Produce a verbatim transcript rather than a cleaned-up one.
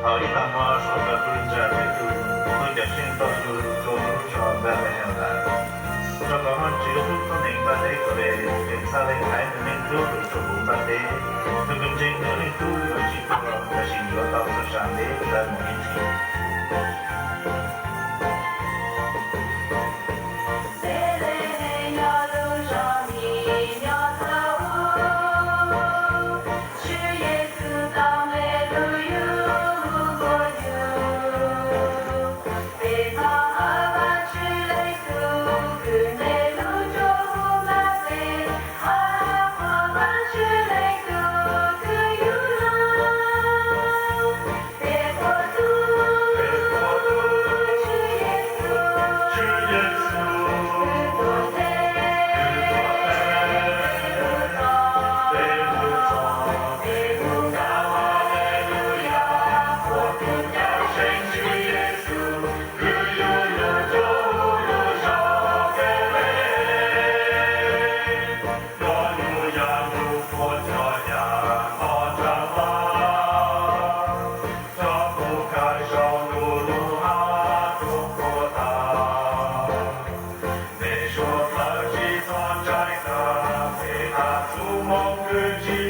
Taq-euq iqnan ma sawq gaq bui jaq-eu teuduq, heu jaqshaer dawr yur tsov-eu lur shawr gar laer aer-eu laf. Yawqghaq manr jeq-eu lur tsawrnaeq gar laer keuv le, daefzar le kaq-aer nuiner dur-eu tsawrbof gar te, nuiqguiq jaev nuiler dur-eu yawqjeq dur-awr, yasiq yawqdawq tsawrshaq le gar mawf-ir tiq.